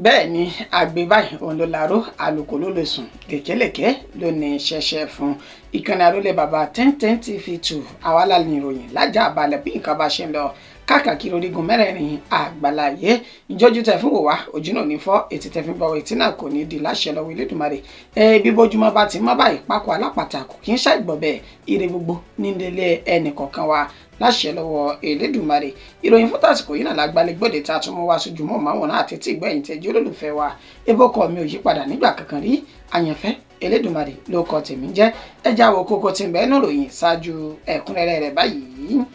Bẹ́ẹ̀ ni, àgbè báyìí òun ló laró, àlùkò ló lè sùn, lèkélèké ló ní ṣẹṣẹ fún ìkànnì àrólé bàbá 1010 TV 2. Àwa la ní ìròyìn lájà balẹ̀ bí nǹkan bá ṣe ń lọ káàkiri orígun mẹ́rẹ̀ẹ̀rin àgbàláyé. Ìjọ́jú tẹ fún wò wá, ojú náà ní fọ́, etí tẹ fi gbọ́ etí náà kò ní di láṣẹ lọ́wọ́ Elédùmarè. Ẹ bí bójúmọ́ bá ti mọ́ báyìí, pákó alápàtà kò kí ń ṣàìgbọ̀ bẹ́ẹ̀. Ire gbogbo nílé ẹnì kọ̀ọ̀kan wa láṣẹ lọ́wọ́ Elédùmarè. Ìròyìn fún tàsìkò yìí náà lágbálẹ̀ gbọ́dẹ̀ tá a tún mú wá sójú mọ́ màwòrán àti tí ìgbẹ́yìn tẹ́jú olólùfẹ́ wa. Ebókọ mi ò yí padà nígbà kankan rí, Àyànfẹ́ Elédùmarè ló kọ tèmi jẹ́. Ẹ jáwọ́ kókó tí ń bẹ́ẹ̀ nù ròyìn ṣáájú ẹ̀kúnrẹ́rẹ́ rẹ̀ báyìí.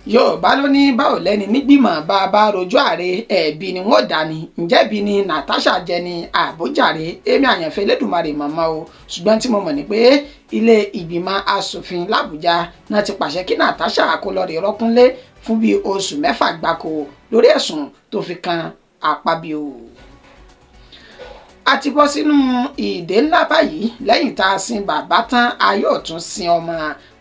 Yorùbá ló ní báwo lẹ́ni nígbìmọ̀ bá a bá rojọ́ ààrẹ, ẹ̀bi ni wọ́n dá ní. Ǹjẹ́ bí ni Natasha jẹ ní àbójàre? Èmi Àyànfẹ́ Elédùmarè mọ̀mọ́ o, ṣùgbọ́n tí mo mọ̀ ni pé ilé ìgbìmọ̀ asòfin làbújá náà ti pàṣẹ kí Natasha kó lọ rè rọ́kúnlé fún bíi oṣù 6 gbáko lórí ẹ̀sùn tó fi kan Àpábíò. A ti bọ́ sínú ìdè ńlá báyìí. Lẹ́yìn tá a sin bàbá tán, a yóò tún sin ọmọ.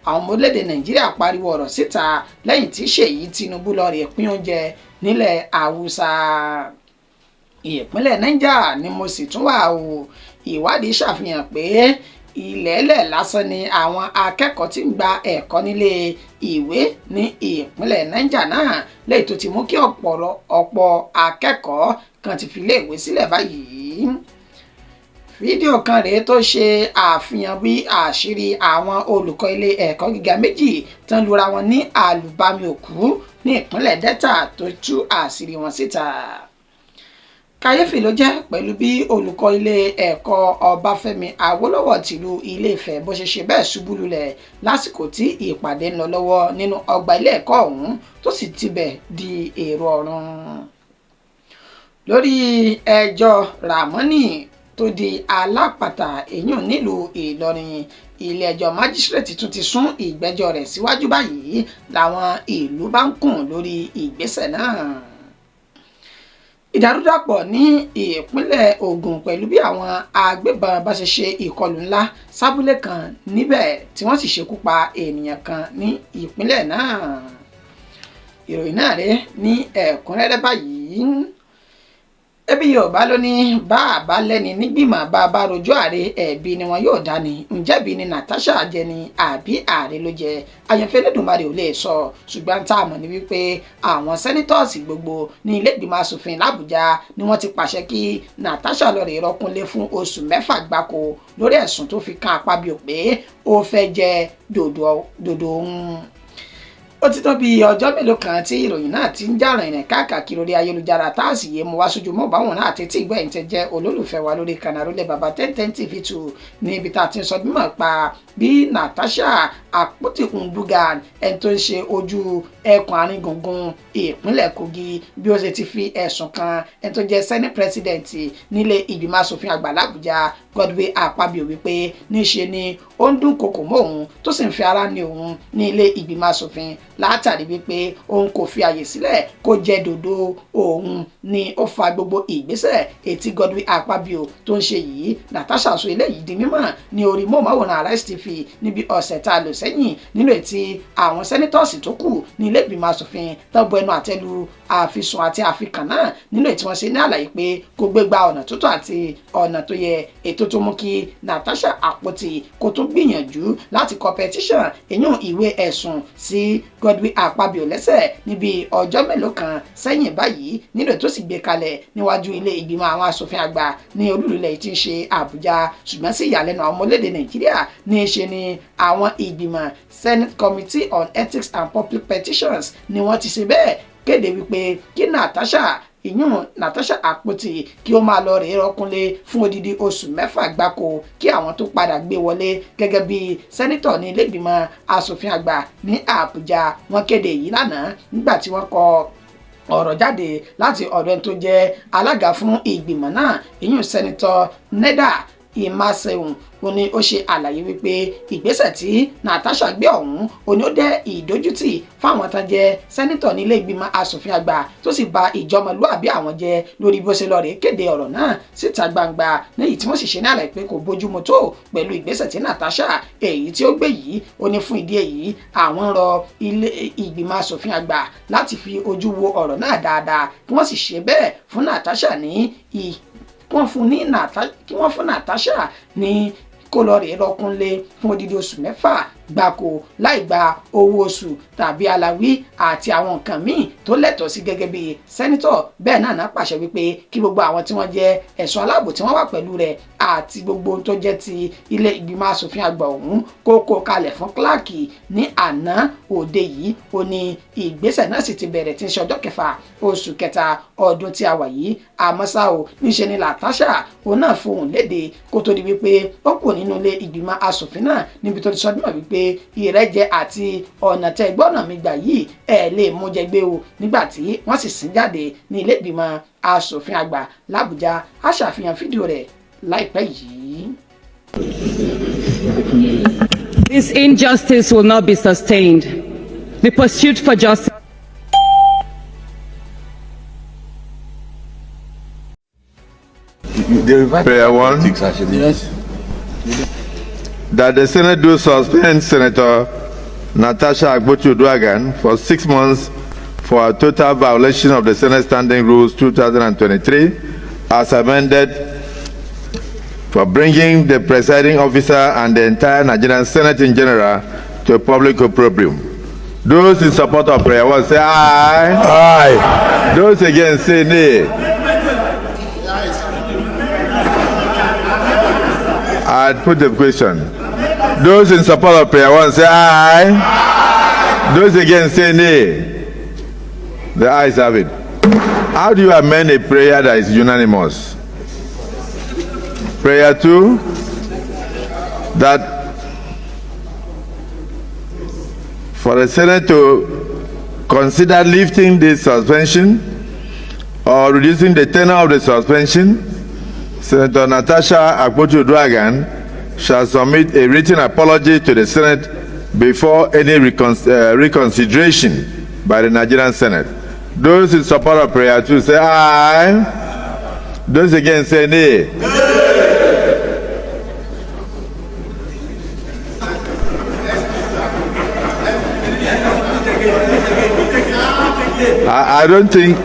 Àwọn ọmọ orílẹ̀-èdè Nàìjíríà pariwo ọ̀rọ̀ síta lẹ́yìn tí Ṣèyí Tinubu lọ rè pín oúnjẹ nílẹ̀ Haúsá. Ìpínlẹ̀ Niger ni mo sì tún wà o. Ìwádìí ṣàfihàn pé ilẹ̀ẹ́lẹ̀ lásán ni àwọn akẹ́kọ̀ọ́ tí ń gba ẹ̀kọ́ nílé ìwé ní ìpínlẹ̀ Niger náà, lẹ́yìn tó ti mú kí ọ̀pọ̀ akẹ́kọ̀ọ́ kan ti fi iléèwé sílẹ̀ báyìí. Fídíò kan rèé tó ṣe àfihàn bí àṣírí àwọn olùkọ́ ilé ẹ̀kọ́ gíga méjì tán lura wọn ní àlùbami òkú ní ìpínlẹ̀ Delta tó tú àṣírí wọn síta. Kàyéfì ló jẹ́ pẹ̀lú bí olùkọ́ ilé ẹ̀kọ́ Ọbáfẹ́mi Awólọ́wọ̀ tìlú Ilé-Ifẹ̀ bó ṣe ṣe bẹ́ẹ̀ ṣubú lulẹ̀ lásìkò tí ìpàdé ń lọ lọ́wọ́ nínú ọgbà ilé ẹ̀kọ́ ọ̀hún, tó sì tibẹ̀ di èrò ọ̀run. Lórí ẹjọ́ Ramoni tó di alápatà èyún nílùú Ìlọrin, ilé-ẹjọ́ májísrèètì tún ti sún ìgbẹ́jọ́ rẹ̀ síwájú báyìí, làwọn ìlú bá ń kùn lórí ìgbésẹ̀ náà. Ìdàrúdàpọ̀ ní ìpínlẹ̀ Ògùn pẹ̀lú bí àwọn agbébọn bá ṣe ṣe ìkọlù ńlá sábúlé kan níbẹ̀ tí wọ́n sì ṣekú pa ènìyàn kan ní ìpínlẹ̀ náà. Ìròyìn náà rèé ní ẹ̀kúnrẹ́rẹ́ báyìí. Ẹbí Yorùbá ló ní bá a bá lẹ́ni nígbìmọ̀ bá a bá rojọ́ ààrẹ, ẹ̀bi ni wọn yóò dá ní. Ǹjẹ́ bí ni Natasha jẹ ni àbí ààrẹ ló jẹ? Àyànfẹ́ Elédùmarè ò lè sọ, ṣùgbọ́n tá a mọ̀ ní wípé àwọn senators gbogbo ní ilé ìgbìmọ̀ asòfin làbújá ni wọ́n ti pàṣẹ kí Natasha lọ rè rọ́kúnlé fún oṣù 6 gbáko lórí ẹ̀sùn tó fi kan Àpábíò pé ó fẹ́ jẹ dòdò òun. Ó ti tó bí ọjọ́ mélòó kan tí ìròyìn náà ti ń jà rìnrìn káàkiri orí ayélujára, tá a sì yé mu wá sójú mọ́ báwọn náà àti tí ìgbẹ́yìn tẹ jẹ́ olólùfẹ́ wa lórí Kànáà Bàbá 1010 TV 2, níbi tá a ti ń sọ mímọ̀ pa bí Natasha Akpoti-Uduaghan, ẹni tó ń ṣe ojú ẹkùn àárín gbùngbùn ìpínlẹ̀ Kogi, bí ó ṣe ti fi ẹ̀sùn kan ẹni tó jẹ́ Senate President nílé ìgbìmọ̀ asòfin àgbà làbújá, Godwin Akpabio, wípé níṣe ni ó ń dúnkokò mọ́ òun, tó sì ń fi ara ní òun ní ilé ìgbìmọ̀ asòfin, látàrí wípé òun kò fi àyè sílẹ̀ kó jẹ́ dòdò òun ni ó fa gbogbo ìgbésẹ̀ ètí Godwin Akpabio tó ń ṣe yìí. Natasha sọ eléyìí di mímọ̀ ní orí móhùnmáwòrán Arise TV níbi ọ̀sẹ̀ tá a lò sẹ́yìn, nínú ètí àwọn senators tó kù ní ilé ìgbìmọ̀ asòfin tó bu ẹnu àtẹ́lu àfisùn àti àfikàn náà, nínú ètí wọ́n ṣe ní àlàyé pé kò gbégbá ọ̀nà tó tọ́ àti ọ̀nà tó yẹ, ètò tó mú kí Natasha Akpoti kó tún gbìyànjú láti kọ petition, èyún ìwé ẹ̀sùn, sí Godwin Akpabio lẹ́sẹ̀ níbi ọjọ́ mélòó kan sẹ́yìn báyìí, nínú ètò sì gbé kalẹ̀ níwájú ilé ìgbìmọ̀ àwọn asòfin àgbà ní olúlulẹ̀ tí ń ṣe Àbújá. Ṣùgbọ́n sí ìyàlẹ́nu àwọn ọmọ orílẹ̀-èdè Nàìjíríà, ní í ṣe ni àwọn ìgbìmọ̀ Senate Committee on Ethics and Public Petitions ni wọ́n ti ṣe bẹ́ẹ̀ kéde wípé kí Natasha, ìyún Natasha Akpoti, kí ó máa lọ rèé rọkúnlé fún odidi oṣù 6 gbáko, kí àwọn tó padà gbé wọlé gẹ́gẹ́ bí senator ní ilé-ìgbìmọ̀ asòfin àgbà ní Àbújá. Wọ́n kéde èyí lánàá nígbà tí wọ́n kọ ọ̀rọ̀ jáde láti ọ̀dọ̀ ẹni tó jẹ́ alága fún ìgbìmọ̀ náà, ìyún Senator Neda. Imaseun. Ó ní ó ṣe àlàyé wípé ìgbésẹ̀ tí Natasha gbé ọ̀hún ó ní ó dẹ́ ìdójútì fáwọn tán jẹ́ sẹ́nítọ̀ nílé ìgbìmọ̀ asòfin àgbà, tó sì ba ìjọmọlúàbí àwọn jẹ́ lórí bó ṣe lọ rèé kéde ọ̀rọ̀ náà síta gbangba, níyì tí wọ́n sì ṣe ní àlàyé pé kò bójúmu tó pẹ̀lú ìgbésẹ̀ tí Natasha èyí tí ó gbé yìí. Ó ní fún ìdí èyí, àwọn rọ ilé ìgbìmọ̀ asòfin àgbà láti fi ojú wo ọ̀rọ̀ náà dáadáa, kí wọ́n sì ṣe bẹ́ẹ̀ fún Natasha ní kí wọ́n fún Natasha ní kó lọ rèé rọkúnlé fún odidi oṣù 6 gbáko láì gba owó oṣù tàbí aláwí àti àwọn nǹkan míì tó lẹ́tọ̀ọ́ sí gẹ́gẹ́ bí sẹ́nítọ̀. Bẹ́ẹ̀ náà náà pàṣẹ wípé kí gbogbo àwọn tí wọ́n jẹ́ ẹ̀ṣọ́ aláàbò tí wọ́n wà pẹ̀lú rẹ̀ àti gbogbo ohun tó jẹ́ ti ilé ìgbìmọ̀ asòfin àgbà ọ̀hún kó kó kalẹ̀ fún Clark ní àná òde yìí. Ó ní ìgbésẹ̀ náà sì ti bẹ̀rẹ̀ tí ń ṣe ọjọ́ 6 oṣù 3 ọdún tí a wà yìí. Àmọ́ ṣá o, níṣe ni Natasha òun náà fohùn léde kó tó di wípé ó kù nínú ilé ìgbìmọ̀ asòfin náà, níbi tó ti sọ dímọ̀ wípé ìrẹ́jẹ àti ọ̀nà tẹ́ gbọ́nà mi gbà yìí ẹ̀ lè mú jẹ gbé o, nígbà tí wọ́n sì sín jáde ní ilé ìgbìmọ̀ asòfin àgbà l'Àbújá. Á ṣàfihàn fídíò rẹ̀ láìpẹ́ yìí. This injustice will not be sustained. The pursuit for justice. Prayer one. Yes. That the Senate do suspend Senator Natasha Akpoti-Uduaghan for 6 months for a total violation of the Senate Standing Rules 2023 as amended, for bringing the presiding officer and the entire Nigerian Senate in general to a public opprobrium. Those in support of prayer one say aye. Aye. Those against say nay. I put the question. Those in support of prayer one say aye. Aye. Those against say nay. The ayes have it. How do you amend a prayer that is unanimous? Prayer two, that for the Senate to consider lifting this suspension or reducing the tenure of the suspension, Senator Natasha Akpoti-Uduaghan shall submit a written apology to the Senate before any reconsideration by the Nigerian Senate. Those in support of prayer two say aye. Those against say nay. I don't think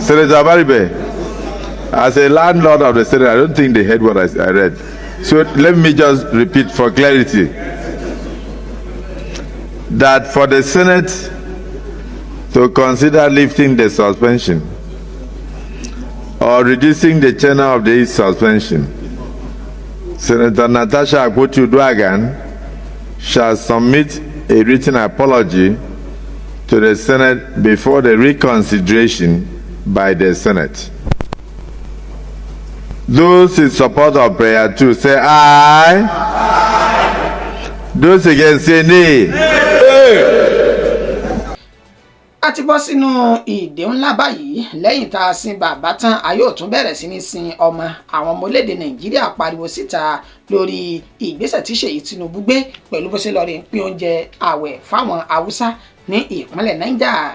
Senator Abaribe, as a landlord of the Senate, I don't think they heard what I read. So let me just repeat for clarity that for the Senate to consider lifting the suspension or reducing the tenure of the suspension, Senator Natasha Akpoti-Uduaghan shall submit a written apology to the Senate before the reconsideration by the Senate. Those in support of prayer two say aye. Aye. Those against say nay. A ti bọ́ sínú ìdè ńlá báyìí. Lẹ́yìn tá a sin bàbá tán, a yóò tún bẹ̀rẹ̀ sí ní sin ọmọ. Àwọn ọmọ orílẹ̀-èdè Nàìjíríà pariwo síta lórí ìgbésẹ̀ tí Ṣèyí Tinubu gbé pẹ̀lú bó ṣe lọ rí pín oúnjẹ àwẹ̀ fáwọn Haúsá ní ìpínlẹ̀ Niger.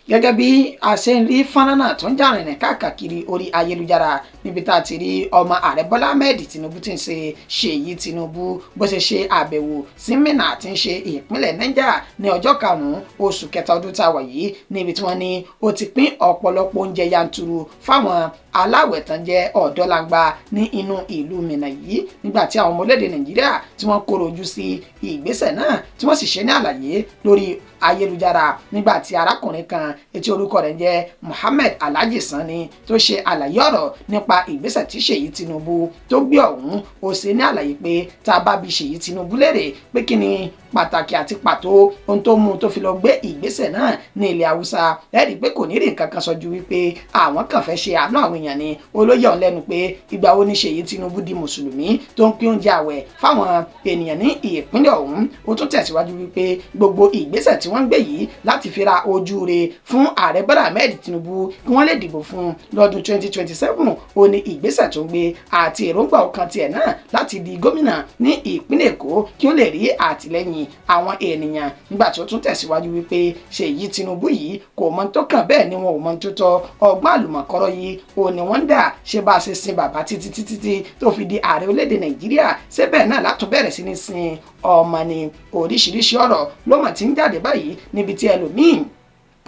Gẹ́gẹ́ bí a ṣe ń rí fọ́nrán náà tó ń jà rìnrìn káàkiri orí ayélujára, níbi tá a ti rí ọmọ ààrẹ Bọ́lá Ahmed Tinubu tí ń ṣe Ṣèyí Tinubu bó ṣe ṣe àbẹ̀wò sí Minna tí ń ṣe ìpínlẹ̀ Niger ní ọjọ́ 5 oṣù 3 ọdún tá a wà yìí, níbi tí wọ́n ní ó ti pín ọ̀pọ̀lọpọ̀ oúnjẹ yanturu fáwọn aláwẹ̀ tán jẹ́ ọ̀dọ́langba ní inú ìlú Minna yìí. Nígbà tí àwọn ọmọ orílẹ̀-èdè Nàìjíríà tí wọ́n kóró ojú sí ìgbésẹ̀ náà, tí wọ́n sì ṣe ní àlàyé lórí ayélujára, nígbà tí arákùnrin kan etí orúkọ rẹ̀ jẹ́ Muhammed Alhaji Sani tó ṣe àlàyé ọ̀rọ̀ nípa ìgbésẹ̀ tí Ṣèyí Tinubu tó gbé ọ̀hún. Ó ṣe ní àlàyé pé tá a bá bi Ṣèyí Tinubu léèrè pé kí ni pàtàkì àti pàtó ohun tó mú tó fi lọ gbé ìgbésẹ̀ náà ní ilẹ̀ Haúsá, ẹ rí i pé kò ní rí nǹkan kan sọ ju wípé àwọn kàn fẹ́ ṣe àánú àwọn èèyàn ni. Olóyè ọ̀hún lẹ́nu pé ìgbà wo ni Ṣèyí Tinubu di mùsùlùmí tó ń pín oúnjẹ àwẹ̀ fáwọn ènìyàn ní ìpínlẹ̀ ọ̀hún. Ó tún tẹ̀síwájú wípé gbogbo ìgbésẹ̀ tí wọ́n ń gbé yìí láti fi ra ojú re fún ààrẹ Bọ́lá Ahmed Tinubu kí wọ́n lè dìbò fún un lọ́dún 2027. Ó ní ìgbésẹ̀ tó ń gbé àti èròǹgbà ọkàn tiẹ̀ náà láti di gómìnà ní ìpínlẹ̀ Èkó kí ó lè rí àtìlẹ́yìn àwọn ènìyàn. Nígbà tí ó tún tẹ̀síwájú wípé Ṣèyí Tinubu yìí kò mọ tó kàn, bẹ́ẹ̀ ni wọn ò mọ tó tọ́, ọgbọ́n àlùmọ̀kọ́rọ́ yìí ò ní wọ́n ń dà ṣe bá a ṣe sin bàbá títí títí tí tó fi di ààrẹ orílẹ̀-èdè Nàìjíríà, ṣé bẹ́ẹ̀ náà látún bẹ̀rẹ̀ sí ní sin ọmọ ni? Oríṣiríṣi ọ̀rọ̀ ló mọ̀ tí ń jáde báyìí, níbi tí ẹlòmíín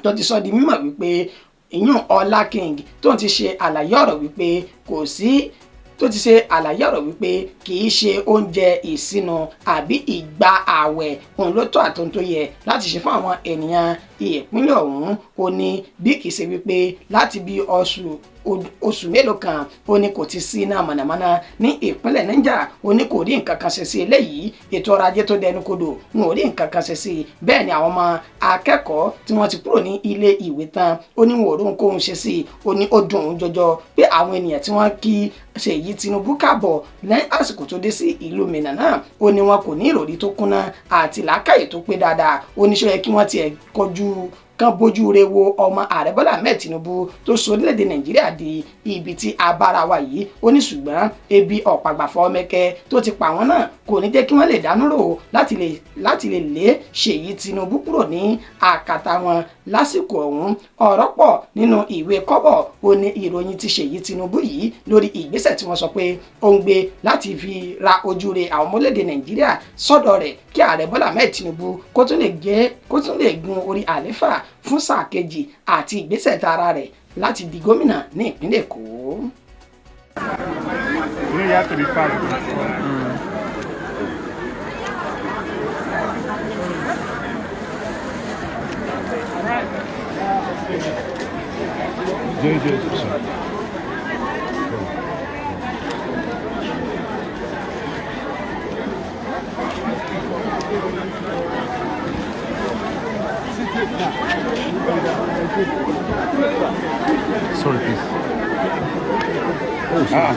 tó ti sọ di mímọ̀ wípé ìyún Ọlá King tó ti ṣe àlàyé ọ̀rọ̀ wípé kò sí, tó ti ṣe àlàyé ọ̀rọ̀ wípé kì í ṣe oúnjẹ ìsinu àbí ìgbà ààwẹ̀ òun ló tọ́ àtòun tó yẹ láti ṣe fún àwọn ènìyàn ìpínlẹ̀ ọ̀hún. Ó ní bí kì í ṣe wípé láti bí oṣù mélòó kan, ó ní kò ti sí iná mọ̀nàmọ́ná ní ìpínlẹ̀ Niger, ó ní kò rí nǹkan kan ṣe sí eléyìí. Ètò ọrọ̀ ajé tó dẹnu kodò, wọn ò rí nǹkan kan ṣe sí. Bẹ́ẹ̀ ni àwọn ọmọ akẹ́kọ̀ọ́ tí wọ́n ti kúrò ní ilé ìwé tán, ó ní wọn ò rí ohunkóhun ṣe sí. Ó ní ó dùn òun jọjọ pé àwọn ènìyàn tí wọ́n kí Ṣèyí Tinubu káàbọ̀ lẹ́yìn àsìkò tó dé sí ìlú Minna náà, ó ní wọn kò ní ìròrí tó kúnná àti làákàyè tó pé dáadáa. Ó ní ṣó yẹ kí wọ́n tiẹ̀ kọjú kan bójú re wo ọmọ ààrẹ Bọ́lá Ahmed Tinubu tó sọ orílẹ̀-èdè Nàìjíríà di ibi tí a bára wa yìí? Ó ní ṣùgbọ́n ebi ọ̀pàgbàfọ́ mẹ́kẹ́ tó ti pa wọ́n náà kò ní jẹ́ kí wọ́n lè dánú rò láti lè lé Ṣèyí Tinubu kúrò ní àkàtà wọn lásìkò ọ̀hún. Ọ̀rọ̀ pọ̀ nínú ìwé kọ́bọ̀. Ó ní ìròyìn ti Ṣèyí Tinubu yìí lórí ìgbésẹ̀ tí wọ́n sọ pé ó ń gbé láti fi ra ojú re àwọn ọmọ orílẹ̀-èdè Nàìjíríà sọ́dọ̀ rẹ̀ kí ààrẹ Bọ́lá Ahmed Tinubu kó tún lè gun orí àléfà fún sáà kejì àti ìgbésẹ̀ tara rẹ̀ láti di gómìnà ní ìpínlẹ̀ Èkó. You have to be fast. JJ. Sorry, please. Oh, sorry.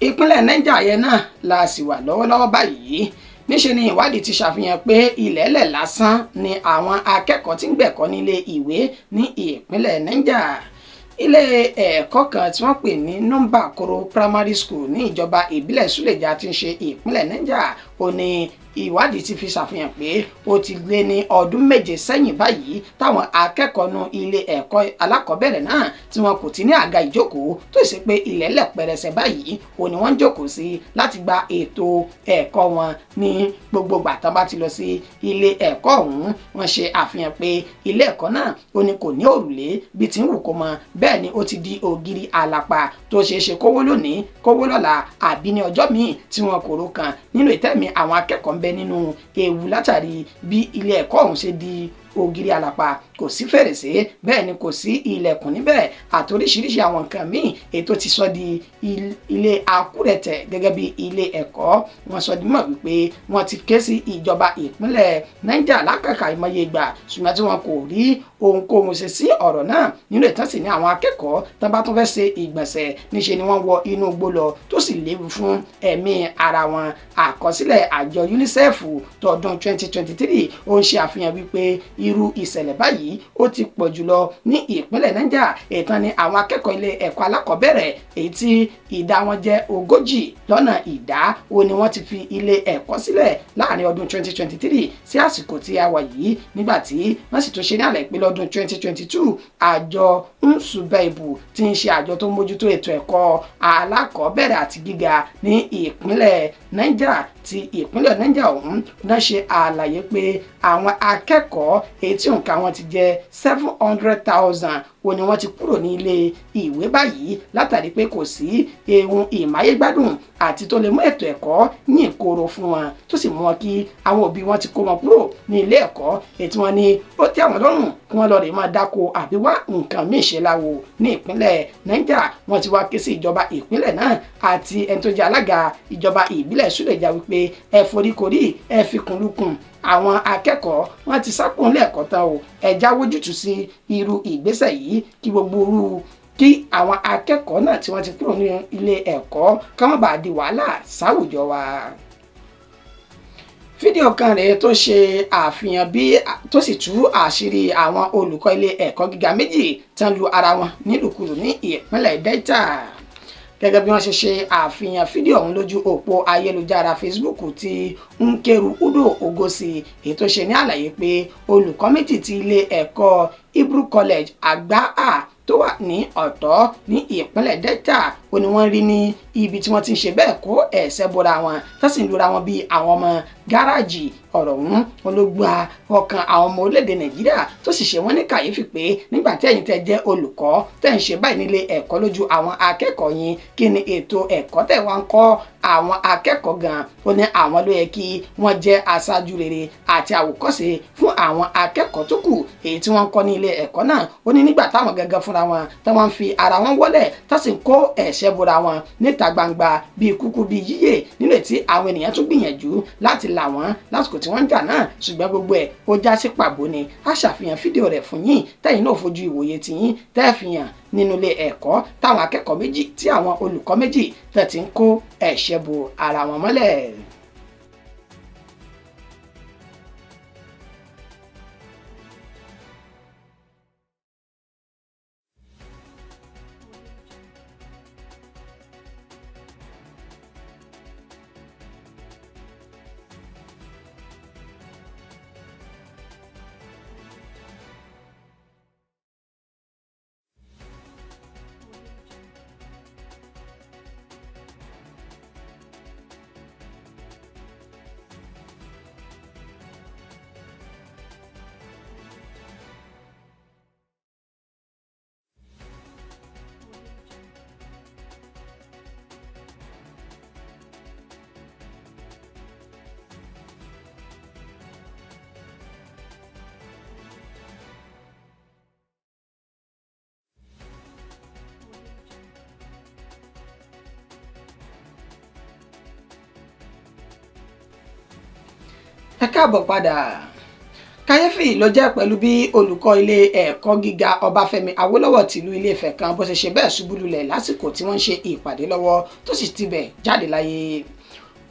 Ìpínlẹ̀ Niger yẹn náà la sì wà lọ́wọ́lọ́wọ́ báyìí. Níṣe ni ìwádìí ti ṣàfihàn pé ilẹ̀ẹ́lẹ̀ lásán ni àwọn akẹ́kọ̀ọ́ tí ń gbẹ̀kọ́ nílé ìwé ní ìpínlẹ̀ Niger. Ilé ẹ̀kọ́ kan tí wọ́n pè ní Nọ́mbà Primary School ní ìjọba ìbílẹ̀ Suleja tí ń ṣe ìpínlẹ̀ Niger, ó ní ìwádìí ti fi ṣàfihàn pé ó ti lé ní ọdún 7 sẹ́yìn báyìí táwọn akẹ́kọ̀ọ́ nu ilé ẹ̀kọ́ alákọ̀ọ́bẹ̀rẹ̀ náà tí wọn kò ti ní àga ìjókòó, tó sì pé ilẹ̀ẹ́lẹ̀ pẹrẹsẹ báyìí ò ní wọ́n ń jókòó sí láti gba ètò ẹ̀kọ́ wọn ní gbogbo ìgbà tán bá ti lọ sí ilé ẹ̀kọ́ ọ̀hún. Wọ́n ṣe àfihàn pé ilé ẹ̀kọ́ náà, ó ní kò ní òrùlé bí ti ń wù kó mọ, bẹ́ẹ̀ ni ó ti di ògiri àlàpà tó ṣeé ṣe kówó lónìí, kówó lọ́la àbí ní ọjọ́ míì tí wọn kò ro kan nínú ìtẹ́mi. Àwọn akẹ́kọ̀ọ́ ń bẹ nínú ewu látàrí bí ilé ẹ̀kọ́ ọ̀hún ṣe di ògiri àlàpà, kò sí fèrèsé, bẹ́ẹ̀ ni kò sí ilẹ̀kùn níbẹ̀ àti oríṣiríṣi àwọn nǹkan míì ètò ti sọ di ilé akúrẹ̀tẹ̀ gẹ́gẹ́ bí ilé ẹ̀kọ́. Wọ́n sọ di mọ̀ wípé wọ́n ti ké sí ìjọba ìpínlẹ̀ Niger lákàkà ìmọye ìgbà, ṣùgbọ́n tí wọn kò rí ohunkóhun ṣe sí ọ̀rọ̀ náà. Nínú ìtàn sì ni àwọn akẹ́kọ̀ọ́ tán bá tún fẹ́ ṣe ìgbọ̀nsẹ̀, níṣe ni wọ́n wọ inú igbó lọ, tó sì léwu fún ẹ̀mí ara wọn. Àkọsílẹ̀ àjọ UNICEF tọdún 2023 ó ń ṣe àfihàn wípé irú ìṣẹ̀lẹ̀ báyìí ó ti pọ̀ jùlọ ní ìpínlẹ̀ Niger. Ìtàn ni àwọn akẹ́kọ̀ọ́ ilé ẹ̀kọ́ alákọ̀ọ́bẹ̀rẹ̀ èyí tí ìdá wọn jẹ́ 40 lọ́nà ìdá ó ní wọ́n ti fi ilé ẹ̀kọ́ sílẹ̀ láàrin ọdún 2023 sí àsìkò tí a wà yìí, nígbà tí wọ́n sì tún ṣe ní àlẹ́ pé lọ́dún 2022, àjọ NSUBEB tí ń ṣe àjọ tó mójútó ètò ẹ̀kọ́ alákọ̀ọ́bẹ̀rẹ̀ àti gíga ní ìpínlẹ̀ Niger, ti ìpínlẹ̀ Niger ọ̀hún náà ṣe àlàyé pé àwọn akẹ́kọ̀ọ́ èyí tí òǹkà wọn ti jẹ́ 700,000 wo ni wọ́n ti kúrò ní ilé ìwé báyìí látàrí pé kò sí ehun ìmáyégbádùn àti tó lè mú ètò ẹ̀kọ́ yìn kóró fún wọn, tó sì mú wọn kí àwọn òbí wọn ti kó wọn kúrò ní ilé ẹ̀kọ́, èyí tí wọ́n ní ó tẹ́ àwọn lọ́rùn kí wọ́n lọ rè máa dáko àbí wá nǹkan míì ṣe láwo ní ìpínlẹ̀ Niger. Wọ́n ti wá ké sí ìjọba ìpínlẹ̀ náà àti ẹni tó jẹ́ alága ìjọba ìbílẹ̀ Suleja wípé ẹ foríkorí, ẹ fikùnlukùn, àwọn akẹ́kọ̀ọ́ wọn ti sápò ńlẹ̀ ẹ̀kọ́ tán o, ẹ jáwójútùú sí irú ìgbésẹ̀ yìí kí gbogbo irú kí àwọn akẹ́kọ̀ọ́ náà tí wọ́n ti kúrò ní ilé ẹ̀kọ́ ká má bàa di wàhálà sáwùjọ wa. Fídíò kan rèé tó ṣe àfihàn bí tó sì tú àṣírí àwọn olùkọ́ ilé ẹ̀kọ́ gíga méjì tán lu ara wọn nílùkulù ní ìpínlẹ̀ Delta. Gẹ́gẹ́ bí wọ́n ṣe ṣe àfihàn fídíò ọ̀hún lójú òpó ayélujára Facebook ti Nkeru Udo Ogosi, èyí tó ṣe ní àlàyé pé olùkọ́ méjì ti ilé ẹ̀kọ́ Hebrew College Àgbáà tó wà ní Ọ̀tọ́ ní ìpínlẹ̀ Delta ó ní wọ́n rí ní ibi tí wọ́n ti ń ṣe bẹ́ẹ̀ kó ẹ̀sẹ̀ bora wọn tó sì ń lura wọn bíi àwọn ọmọ gáràjì. Ọ̀rọ̀ ọ̀hún ló gba ọkàn àwọn ọmọ orílẹ̀-èdè Nàìjíríà tó sì ṣe wọ́n ní kàyéfì pé nígbà tí ẹ̀yin tẹ́ jẹ́ olùkọ́ tẹ́ ń ṣe báyìí nílé ẹ̀kọ́ lójú àwọn akẹ́kọ̀ọ́ yín, kí ni ètò ẹ̀kọ́ tẹ́ wá ń kọ́ àwọn akẹ́kọ̀ọ́ gan? Ó ní àwọn ló yẹ kí wọ́n jẹ́ aṣáájú rere àti àwòkọ́ṣe fún àwọn akẹ́kọ̀ọ́ tó kù èyí tí wọ́n ń kọ́ ní ilé ẹ̀kọ́ náà. Ó ní nígbà táwọn gangan fúnra wọn táwọn ń fi ara wọn wọ́lẹ̀ tó sì ń kó ẹ̀ṣẹ́ bora wọn níta gbangba bíi kúkú bíi yíyè, nílò tí àwọn ènìyàn tún gbìyànjú láti là wọ́n lásìkò tí wọ́n ń jà náà, ṣùgbọ́n gbogbo ẹ̀ ó já sí pàbó ni. A ṣàfihàn fídíò rẹ̀ fún yín tẹ́yìn náà fojú ìwòye tiyín tẹ́ fi hàn nínú ilé ẹ̀kọ́ táwọn akẹ́kọ̀ọ́ méjì tí àwọn olùkọ́ méjì tẹ̀ ti ń kó ẹ̀ṣẹ́ bo ara wọn mọ́lẹ̀. Ẹ káàbọ̀ padà. Kàyéfì ló jẹ́ pẹ̀lú bí olùkọ́ ilé ẹ̀kọ́ gíga Ọbáfẹ́mi Awólọ́wọ̀ tìlú Ilé-Ifẹ̀ kan bó ṣe ṣe bẹ́ẹ̀ ṣubú lulẹ̀ lásìkò tí wọ́n ń ṣe ìpàdé lọ́wọ́ tó sì tibẹ̀ jáde láyé.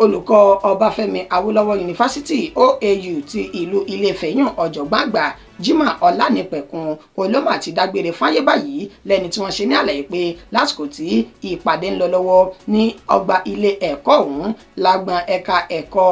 Olùkọ́ Ọbáfẹ́mi Awólọ́wọ̀ Yunifásítì OAU ti ìlú Ilé-Ifẹ̀ yàn ọ̀jọ̀gbọ́n àgbà Jimoh Ọlánìpẹ̀kun olómà ti dágbére fáyé báyìí lẹ́ni tí wọ́n ṣe ní àlàyé pé lásìkò tí ìpàdé ń lọ lọ́wọ́ ní ọgbà ilé ẹ̀kọ́ ọ̀hún lágbọn ẹ̀ka ẹ̀kọ́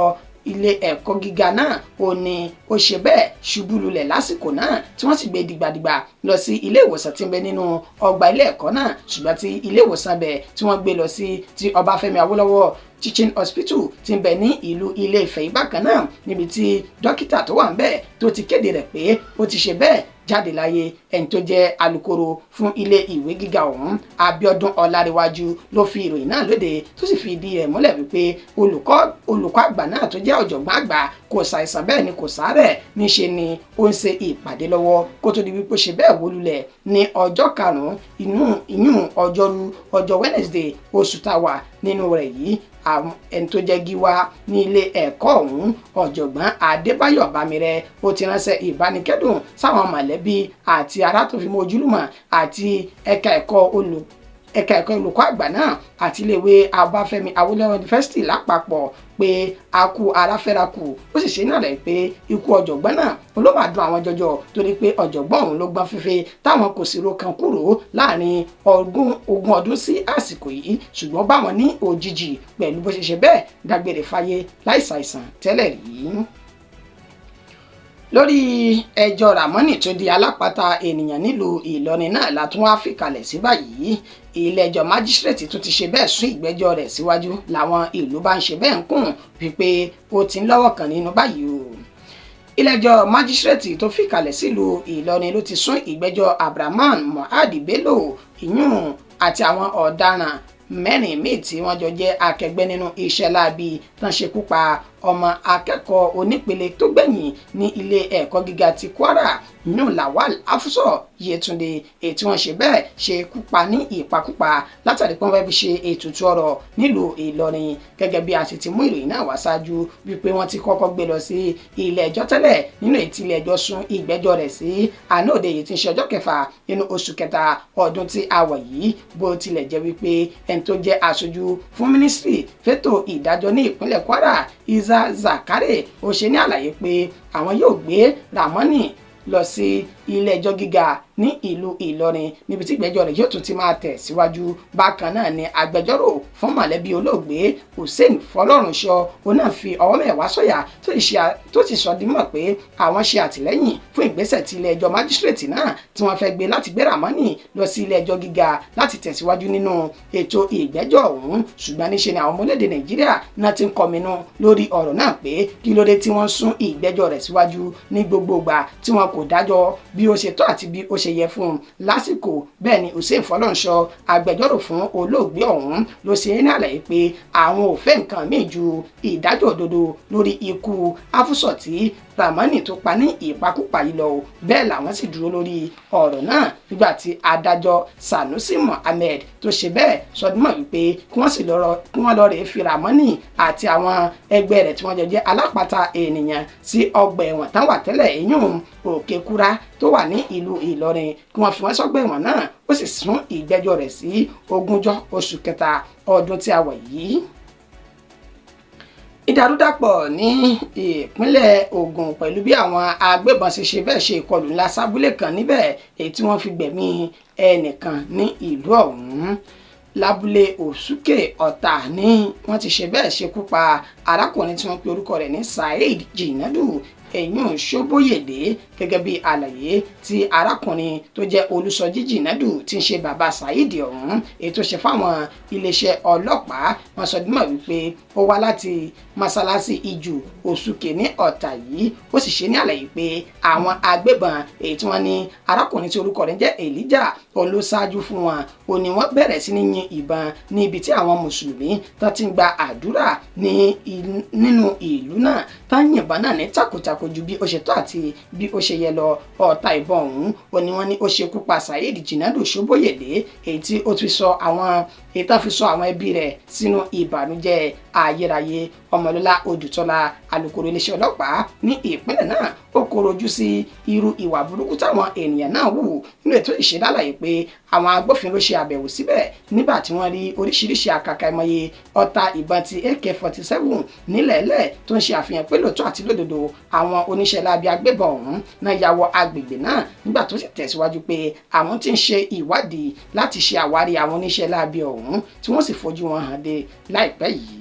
ilé ẹ̀kọ́ gíga náà ó ní ó ṣe bẹ́ẹ̀ ṣubú lulẹ̀ lásìkò náà tí wọ́n sì gbé dìgbàdìgbà lọ sí ilé ìwòsàn tí ń bẹ nínú ọgbà ilé ẹ̀kọ́ náà, ṣùgbọ́n tí ilé ìwòsàn bẹ̀ tí wọ́n gbé lọ sí ti Ọbáfẹ́mi Awólọ́wọ̀ Teaching Hospital tí ń bẹ ní ìlú Ilé-Ifẹ̀ bákan náà, níbi tí dókítà tó wà ń bẹ̀ tó ti kéde rẹ̀ pé ó ti ṣe bẹ́ẹ̀ jáde láyé. Ẹni tó jẹ́ alukoro fún ilé ìwé gíga ọ̀hún Abíọ́dún Ọlárẹ̀wájú ló fi ìròyìn náà lóde tó sì fi ìdí rẹ̀ múlẹ̀ wípé olùkọ́ àgbà náà tó jẹ́ ọ̀jọ̀gbọ́n àgbà kò ṣàìsàn bẹ́ẹ̀ ni kò ṣàárẹ̀, níṣe ni ó ń ṣe ìpàdé lọ́wọ́ kó tó di wípé ṣe bẹ́ẹ̀ wó lulẹ̀ ní ọjọ́ karùn-ún ìyún ọjọ́rú ọjọ́ Wednesday oṣù tá a wà nínú rẹ̀ yìí. Àwọn ẹni tó jẹ́ gíwá ní ilé ẹ̀kọ́ ọ̀hún ọ̀jọ̀gbọ́n Adébáyọ̀ Bámirẹ́ ó ti ránṣẹ́ ìbánikẹ́dùn sáwọn mọ̀lẹ́bí àti ará tó fi mọ́ ojúlùmọ̀ àti ẹ̀ka ẹ̀kọ́ olùkọ́ àgbà náà àti iléèwé Ọbáfẹ́mi Awólọ́wọ̀ Yunifásítì lápapọ̀ pé a kú ara fẹ́ra kù. Ó sì ṣe náà rẹ̀ pé ikú ọ̀jọ̀gbọ́n náà ló máa dùn àwọn jọjọ torí pé ọ̀jọ̀gbọ́n òun ló gbọ́n fífe táwọn kò sì ro kan kúrò láàrin ogún ọdún sí àsìkò yìí, ṣùgbọ́n báwọn ní òjijì pẹ̀lú bó ṣe ṣe bẹ́ẹ̀ dágbére fáyé láìsàìsàn tẹ́lẹ̀ rí. Lórí ẹjọ́ Ramoni tó di alápatà ènìyàn nílùú Ìlọrin náà la tún wá fìkàlẹ̀ sí báyìí. Ilé-ẹjọ́ májísírèètì tún ti ṣe bẹ́ẹ̀ sún ìgbẹ́jọ́ rẹ̀ síwájú làwọn ìlú bá ń ṣe bẹ́ẹ̀ ń kùn wípé ó ti ń lọ́wọ́ kan nínú báyìí o. Ilé-ẹjọ́ májísírèètì tó fìkàlẹ̀ sílùú Ìlọrin ló ti sún ìgbẹ́jọ́ Abrahaman Mohad Bello ìyún àti àwọn ọ̀daràn mẹ́rin míì tí wọ́n jọ jẹ́ akẹgbẹ́ nínú iṣẹ́ láabi tán ṣekú pa ọmọ akẹ́kọ̀ọ́ onípele tó gbẹ̀yìn ní ilé ẹ̀kọ́ gíga ti Kwara yún Lawal Afusọ Yetunde, èyí tí wọ́n ṣe bẹ́ẹ̀ ṣe kú pa ní ìpakúpa látàrí pé wọ́n fẹ́ fi ṣe ètùtù ọ̀rọ̀ nílùú Ìlọrin. Gẹ́gẹ́ bí a sì ti mú ìròyìn náà wá ṣáájú wípé wọ́n ti kọ́kọ́ gbé lọ sí ilé ẹjọ́ tẹ́lẹ̀ nínú èyí tí ilé ẹjọ́ sún ìgbẹ́jọ́ rẹ̀ sí àná òde yìí tí ń ṣe ọjọ́ kẹfà nínú oṣù kẹta ọdún tí a wà yìí. Bó tilẹ̀ jẹ́ wípé ẹni tó jẹ́ aṣojú fún mínísírì fétò ìdájọ́ ní ìpínlẹ̀ Kwara Musa Zakare ó ṣe ní àlàyé pé àwọn yóò gbé Ramoni lọ sí ilé ẹjọ́ gíga ní ìlú Ìlọrin, níbi tí ìgbẹ́jọ́ rẹ̀ yóò tún ti máa tẹ̀ síwájú. Bákan náà ni agbẹjọ́rò fún mọ̀lẹ́bí olóògbé Hussein Fọlọ́runṣọ òun náà fi ọwọ́ mẹ́wàá sọ̀yà, tó sì sọ dímọ̀ pé àwọn ṣe àtìlẹ́yìn fún ìgbésẹ̀ tí ilé ẹjọ́ májísírèètì náà tí wọ́n fẹ́ gbé láti gbé Ramoni lọ sí ilé ẹjọ́ gíga láti tẹ̀síwájú nínú ètò ìgbẹ́jọ́ ọ̀hún. Ṣùgbọ́n níṣe ni àwọn ọmọ orílẹ̀-èdè Nàìjíríà náà ti ń kọminú lórí ọ̀rọ̀ náà pé kí ló dé tí wọ́n sún ìgbẹ́jọ́ rẹ̀ síwájú ní gbogbo ìgbà tí wọn kò dájọ́ bí ó ṣe tọ́ àti bí ó ṣe yẹ fún un lásìkò. Bẹ́ẹ̀ ni Hussein Fọlọ́runṣọ, agbẹjọ́rò fún olóògbé ọ̀hún, ló ṣe ní àlàyé pé àwọn ò fẹ́ nǹkan míì ju ìdájọ́ òdodo lórí ikú Afúsọ̀ tí Ramoni tó pa ní ìpakúpa yìí lọ o. Bẹ́ẹ̀ làwọn sì dúró lórí ọ̀rọ̀ náà nígbà tí adájọ́ Sanusi Mohammed tó ṣe bẹ́ẹ̀ sọdúnmọ̀ wípé kí wọ́n sì lọ́rọ̀ kí wọ́n lọ rèé fi Ramoni àti àwọn ẹgbẹ́ rẹ̀ tí wọ́n jọ jẹ́ alápatà ènìyàn sí ọgbà ẹ̀wọ̀n táwọn àtẹ́lẹ̀ eyín Òkèkúrá tó wà ní ìlú Ìlọrin, kí wọ́n fi wọ́n sọ́gbà ẹ̀wọ̀n náà. Ó sì sún ìgbẹ́jọ́ rẹ̀ sí 20 oṣù kẹta ọdún tí a wà yìí. Ìdàrúdàpọ̀ ní ìpínlẹ̀ Ògùn pẹ̀lú bí àwọn agbébọn ṣe ṣe bẹ́ẹ̀ ṣe ìkọlù ńlá sábúlé kan níbẹ̀, èyí tí wọ́n fi gbẹ̀mí ẹnìkan ní ìlú ọ̀hún. Lábúlé Òsúkè Ọ̀tà ní wọ́n ti ṣe bẹ́ẹ̀ ṣekú pa arákùnrin tí wọ́n pe orúkọ rẹ̀ ní Saheed Jinadu Ẹ̀yún Ṣóbóyèdé, gẹ́gẹ́ bí àlàyé tí arákùnrin tó jẹ́ Olùsọjí Jinadu, tí ń ṣe bàbá Saheed ọ̀hún, èyí tó ṣe fáwọn iléeṣẹ́ ọlọ́pàá. Wọ́n sọ dímọ̀ wípé ó wá láti mọ́sálásí Ìjù Òsùkè ní Ọ̀tà yìí. Ó sì ṣe ní àlàyé pé àwọn agbébọn èyí tí wọ́n ní arákùnrin tí orúkọ rẹ̀ ń jẹ́ Elijah òun ló ṣáájú fún wọn, ó ní wọ́n bẹ̀rẹ̀ sí ní yin ìbọn ní ibi tí àwọn mùsùlùmí tó ti ń gba àdúrà ní nínú ìlú náà, tá ń yìnbọn náà ní takuntakun ju bí ó ṣe tó àti bí ó ṣe yẹ lọ. Ọ̀tá ìbọn ọ̀hún ó ní wọ́n ní ó ṣekú pa Saheed Jinadu Ṣóbóyèdé, èyí tí ó ti sọ àwọn èyí tó fi sọ àwọn ẹbí rẹ̀ sínú ìbànújẹ́ ayérayé. Ọmọlọ́lá Odùtọ́lá, alukoro iléeṣẹ́ ọlọ́pàá ní ìpínlẹ̀ náà, ó koro ojú sí irú ìwà burúkú táwọn ènìyàn náà hù nínú ètò ìṣedálàyé pé àwọn agbófinró ṣe àbẹ̀wò síbẹ̀ nígbà tí wọ́n rí oríṣiríṣi àkàkà ìmọye ọta ìbọn ti AK-47 nílẹ̀ẹ́lẹ̀, tó ń ṣe àfihàn pé lóòótọ́ àti lódodo àwọn oníṣẹ́ láabi agbébọn ọ̀hún náà ya wọ agbègbè náà, nígbà tó sì tẹ̀síwájú pé àwọn tí ń ṣe ìwádìí láti ṣe àwárí àwọn oníṣẹ́ láabi ọ̀hún, tí wọ́n sì fojú wọn hàn dé láìpẹ́ yìí.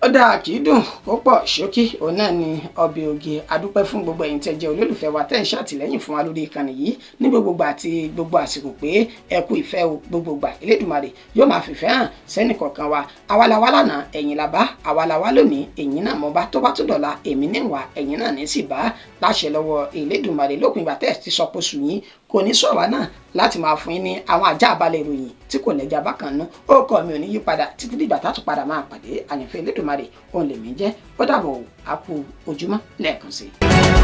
Ó dáa, kì í dùn kó pọ̀, ṣókí òun náà ni ọbẹ̀ oge. Adúpẹ́ fún gbogbo ẹ̀yin tẹ́ jẹ́ olólùfẹ́ wa, tẹ́ ń ṣàtìlẹ́yìn fún wa lórí ìkànnì yìí ní gbogbo ìgbà àti gbogbo àsìkò, pé ẹ kú ìfẹ́ o. Gbogbo ìgbà Elédùmarè yóò máa fìfẹ́ hàn sẹ́nì kọ̀ọ̀kan wa. Àwa la wá lánàá, ẹ̀yin la bá. Àwa la wá lónìí, ẹ̀yin náà mọ́ bá. Tó bá tún dọ̀la, èmi ní wà, ẹ̀yin náà ní sì bá, láṣẹ lọ́wọ́ Elédùmarè. Lópin ìgbà tẹ́ ẹ̀ ti sọ pé sùn yín kò ní sọ̀rọ̀ náà láti máa fún yín ní àwọn àjá àbálẹ̀ ìròyìn tí kò lẹ́jà bákan nú. Ó kọ́ mi ò ní yípadà títí dìgbà tá a tún padà máa pàdé. Àyànfẹ́ Elédùmarè òun lèmi jẹ́. Ó dàbọ̀, a kú ojúmọ́ lẹ́ẹ̀kan sí i.